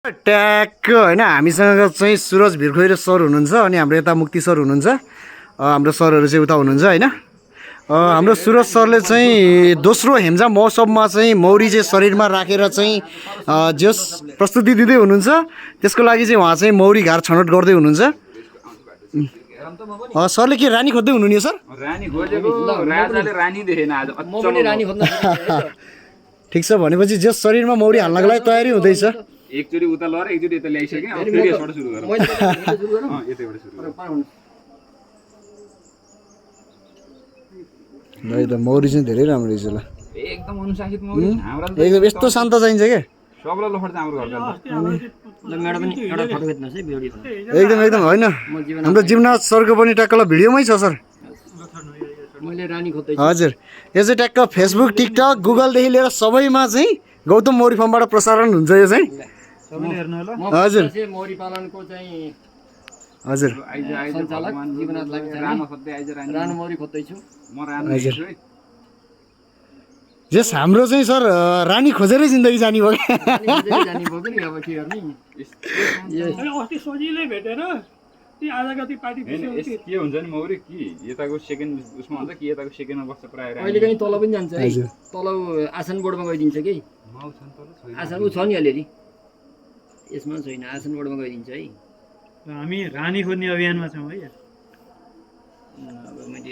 ट्याक्क होइन हामीसँग चाहिँ सुरज भिरखोइरे सर हुनुहुन्छ अनि हाम्रो यता मुक्ति सर हुनुहुन्छ हाम्रो सरहरू चाहिँ उता हुनुहुन्छ होइन हाम्रो सुरज सरले चाहिँ दोस्रो हेम्जा महोत्सवमा चाहिँ मौरी चाहिँ शरीरमा राखेर चाहिँ जस प्रस्तुति दिँदै हुनुहुन्छ त्यसको लागि चाहिँ उहाँ चाहिँ मौरी घार छनौट गर्दै हुनुहुन्छ सरले के रानी खोज्दै हुनु नि सर रानी खोजेको राजाले रानी देखेन आज म पनि रानी खोज्न ठिक छ भनेपछि जस शरीरमा मौरी हाल्नको लागि तयारी हुँदैछ एकचोटि उता लएर एकचोटि यता ल्याइसक्यो अब फेरि यसबाट सुरु गरौँ यतैबाट सुरु गरौँ है त मौरी चाहिँ धेरै राम्रो रहेछ ल एकदम अनुशासित मौरी हाम्रो त एकदम यस्तो शान्त चाहिन्छ क्या सबला लफड चाहिँ हाम्रो घरका मेरो पनि एउटा फोटो खिच्नुहोस् है भिडियो एकदम एकदम होइन हाम्रो जीवनाथ सरको पनि ट्याक्क ल भिडियोमै छ सर मैले रानी खोज्दै हजुर यो चाहिँ ट्याक्क फेसबुक टिकटक गुगलदेखि लिएर सबैमा चाहिँ गौतम मौरी फार्मबाट प्रसारण हुन्छ यो चाहिँ हजुर मौरी पालनको चाहिँ हजुर सञ्चालक जीवनाथ लामिछाने रानो खोज्दै आइज रानी रानो मौरी खोज्दैछु म रानो हेर्छु है जस हाम्रो चाहिँ सर रानी खोजेरै जिन्दगी जाने भयो जानी भयो नि अब के गर्ने अस्ति सजिलै भेटेर ती आज कति पार्टी के हुन्छ नि मौरी कि यताको सेकेन्ड उसमा हुन्छ कि यताको सेकेन्डमा बस्छ प्रायः अहिले पनि तल पनि जान्छ है तल आसन बोर्डमा गइदिन्छ कि आसन ऊ छ नि अलिअलि यसमा छैन आसन बोर्डमा गइदिन्छ है हामी रानी खोज्ने अभियानमा छौँ है अब मैले